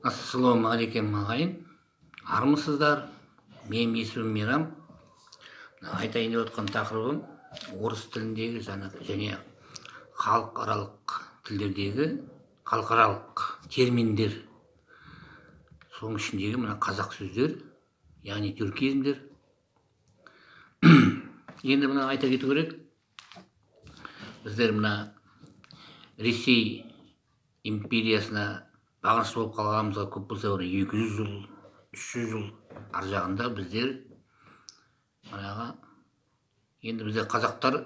Ассалаумағалейкум ағайын, армысыздар? Менің есімім Мейрам. Айтайын деп отқан тақырыбым орыс тіліндегі және халықаралық тілдердегі халықаралық терминдер, соның ішіндегі мына қазақ сөздер, яғни тюркизмдер. Енді мына айта кету керек, біздер мына Ресей империясына бағынышты болып қалғанымызға көп болса бір 200 жыл, 300 жыл ар жағында біздер манағы, енді біздер қазақтар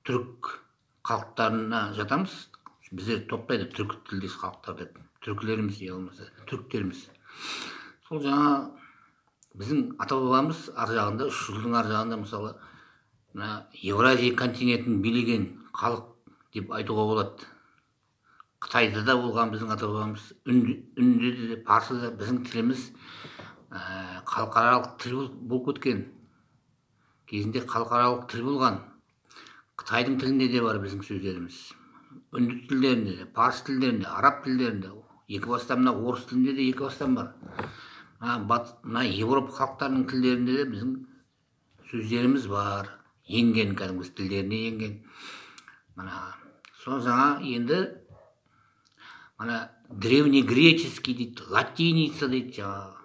түрік халықтарына жатамыз. Біздер топтайды түркі тілдес халықтар деп, түркілеріміз, я болмаса түріктеріміз. Сол жаңа біздің ата-бабамыз ар жағында, 300 жылдың ар жағында, мысалы, мына Евразия континентін билеген халық деп айтуға болады. Қытайда да болған біздің ата-бабамыз, үнді де, парсы да. Біздің тіліміз халықаралық тіл болып кеткен. Кезінде халықаралық тіл болған. Қытайдың тілінде де бар біздің сөздеріміз. Үнді тілдерінде де, парсы тілдерінде, араб тілдерінде, екі бастан мына орыс тілінде де екі бастан бар. Мына Европа халықтарының тілдерінде де біздің сөздеріміз бар. Енген, кәдімгі тілдеріне енген. Мына сол жаңа енді мына древнегреческий дейді, латиница дейді жаңағы.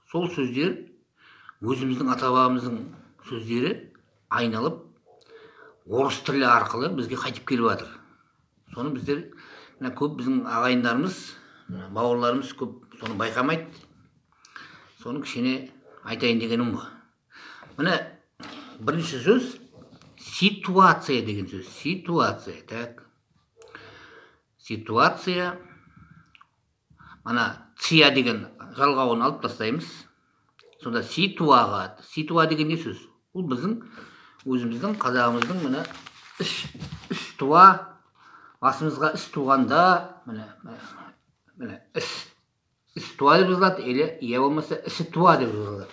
Сол сөздер өзіміздің ата-бабамыздың сөздері айналып орыс тілі арқылы бізге қайтып келіп жатыр. Соны біздер, мына көп біздің ағайындарымыз, бауырларымыз көп соны байқамайды. Соны кішкене айтайын дегенім ғой. Міне бірінші сөз ситуация деген сөз. Ситуация, так. Ситуация, мана ция деген жалғауын алып тастаймыз. Сонда ситуаға, ситуа деген не сөз? Бұл біздің өзіміздің қазағымыздың мына іс туа, басымызға іс туғанда, міне іс туа деп жазылады, или я болмаса ісі туа деп жазылады.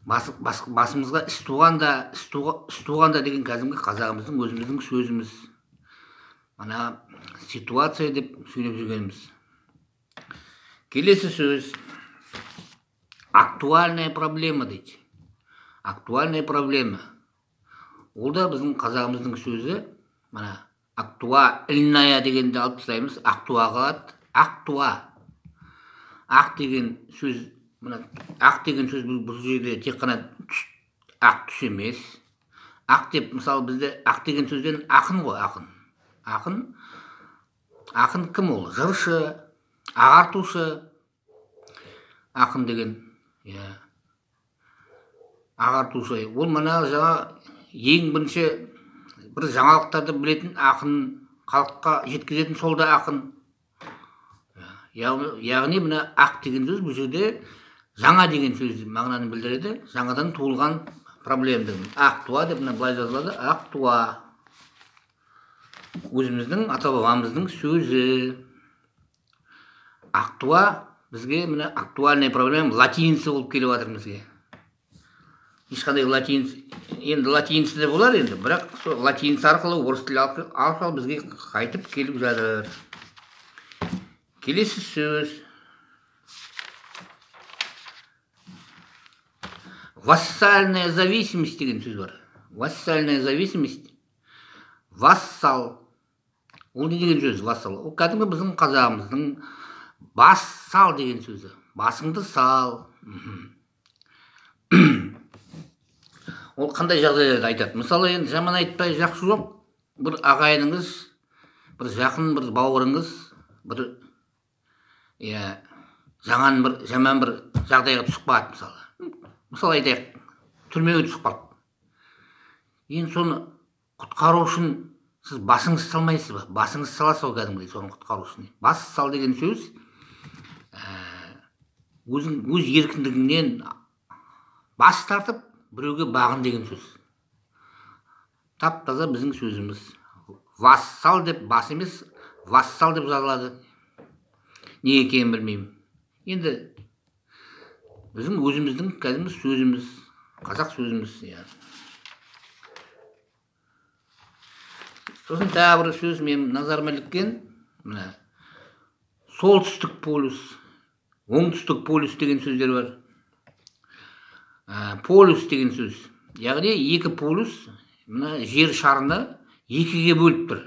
Басымызға іс туғанда, іс туғанда деген кәдімгі қазағымыздың өзіміздің сөзіміз. Мана ситуация деп сөйлеп жүргеніміз. Келесі сөз актуальная проблема дейді. Актуальная проблема. Ол да біздің қазағымыздың сөзі. Мана актуальная дегенді алып тастаймыз, актуа қалады. Актуа. Ақ деген сөз, мына ақ деген сөз бұл жерде тек қана ақ түс емес. Ақ деп, мысалы, бізде ақ деген сөзден ақын ғой, ақын. Ақын, ақын кім ол? Жыршы, ағартушы. Ақын деген, иә, ағартушы. Ол мына жаңа ең бірінші бір жаңалықтарды білетін ақын, халыққа жеткізетін сол да ақын. Яғни мына ақ деген сөз бұл жерде жаңа деген сөз мағынаны білдіреді. Жаңадан туылған проблема деген. Ақ туа деп мына былай жазылады. Ақ туа. Өзіміздің ата-бабамыздың сөзі. Ақтуа бізге мына актуальная проблема латиница болып келіп жатыр бізге. Ешқандай латиница, енді латиница де болар енді, бірақ сол латиница арқылы, орыс тілі арқылы бізге қайтып келіп жатыр. Келесі сөз вассальная зависимость деген сөз бар. Вассальная зависимость. Вассал. Ол не деген сөз? Вассал. Ол кәдімгі біздің қазағымыздың бас сал деген сөзі. Басыңды сал. Ол қандай жағдайларда айтады? Мысалы, енді жаман айтпай жақсы жоқ. Бір ағайыныңыз, бір жақын бір бауырыңыз, бір иә, жаман бір, жаман бір жағдайға түсіп қалады, мысалы. Мысалы айтайық, түрмеге түсіп қалды. Енді соны құтқару үшін сіз басыңызды салмайсыз ба? Басыңызды саласыз ғой кәдімгідей соны құтқару үшін. Бас сал деген сөз, өзің өз еркіндігіңнен бас тартып біреуге бағын деген сөз. Тап-таза біздің сөзіміз. Вассал деп бас емес, вассал деп жазылады. Не екенін білмеймін. Енді біздің өзіміздің кәдімгі сөзіміз, қазақ сөзіміз, иә. Сосын тағы бір сөз менің назарыма іліккен, мына Солтүстік полюс, оңтүстік полюс деген сөздер бар. Полюс деген сөз, яғни екі полюс мына жер шарында екіге бөліп тұр,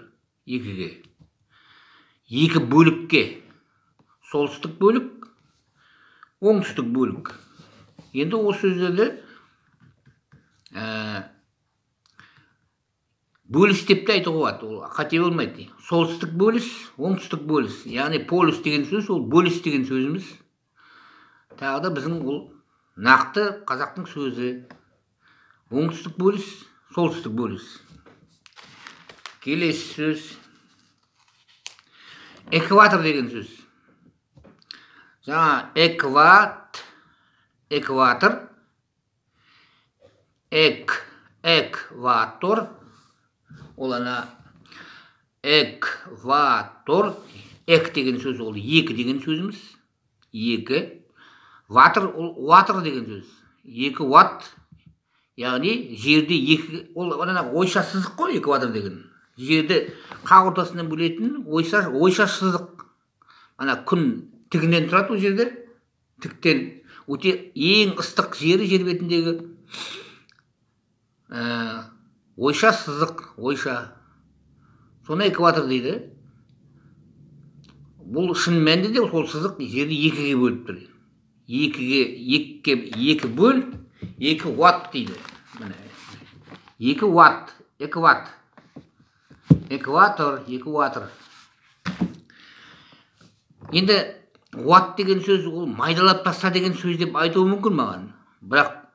екіге, екі бөлікке, солтүстік бөлік, оңтүстік бөлік. Енді осы сөздерді бөліс деп те айтуға болады, ол қате болмайды. Солтүстік бөліс, оңтүстік бөліс, яғни полюс деген сөз ол бөліс деген сөзіміз. Тағы да біздің ол нақты қазақтың сөзі. Оңтүстік бөліс, солтүстік бөліс. Келесі сөз экватор деген сөз. Жаңа экватор, экватор, ол ана экватор, эк деген сөз ол екі деген сөзіміз, екі. Ватр ол уатр деген сөз, екі ватт, яғни жерде екі, ол ана ойша сызық қой экватор деген. Жерді қақ ортасынан бөлетін ойша сызық. Ана күн тігінен тұрады ол жерде, тіктен өте ең ыстық жері жер бетіндегі ойша сызық, ойша. Соны экватор дейді. Бұл шын мәнінде де сол сызық жерді екіге бөліп тұр. Екіге, екі бөл, 2 ватт дейді. Міне, 2 ватт, экватор, экватор. Енді ватт деген сөз ол майдалап таста деген сөз деп айтуы мүмкін маған. Бірақ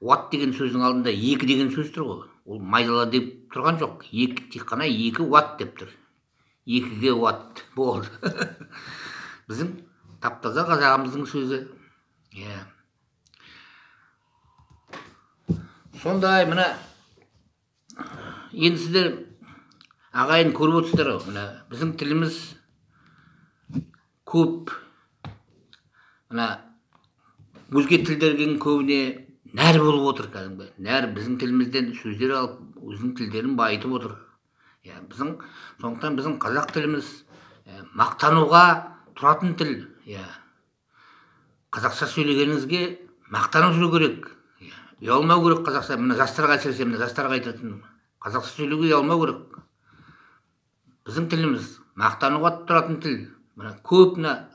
ватт деген сөздің алдында 2 деген сөз тұр ғой. Ол майдала деп тұрған жоқ. Екі, тек қана 2 ватт деп тұр. 2-ге ватт болды. Біздің тап-таза қазағымыздың сөзі. Иә. Сондай мына енді сіздер ағайын көріп отырсыздар ғой, мына біздің тіліміз көп мына өзге тілдердің көбіне нәр болып отыр кәдімгі. Нәр біздің тілімізден сөздер алып, өзінің тілдерін байытып отыр. Иә, біздің, сондықтан біздің қазақ тіліміз мақтануға тұратын тіл. Иә. Қазақша сөйлегеніңізге мақтанып жүру керек. Иә. Ұялмау керек қазақша. Мына жастарға әсіресе, мына жастарға айтатыным. Қазақша сөйлеуге ұялмау керек. Біздің тіліміз мақтануға тұратын тіл. Мына көп мына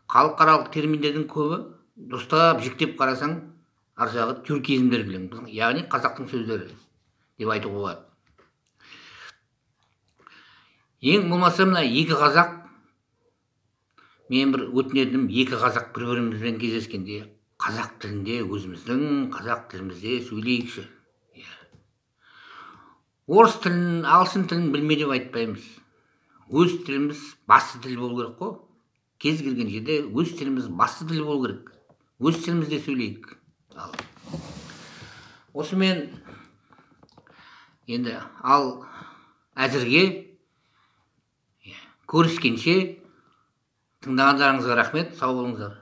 халықаралық терминдердің көбі дұрыстап жіктеп қарасаң, ар жағы тюркизмдер келген, яғни қазақтың сөздері деп айтуға болады. Ең болмаса мына екі қазақ, мен бір өтінетінім, екі қазақ бір-бірімізбен кездескенде қазақ тілінде, өзіміздің қазақ тілімізде сөйлейікші. Орыс тілін, ағылшын тілін білме деп айтпаймыз. Өз тіліміз басты тіл болу керек қой. Кез келген жерде өз тіліміз басты тіл болу керек. Өз тілімізде сөйлейік. Ал осымен енді ал әзірге көріскенше тыңдағандарыңызға рахмет, сау болыңыздар.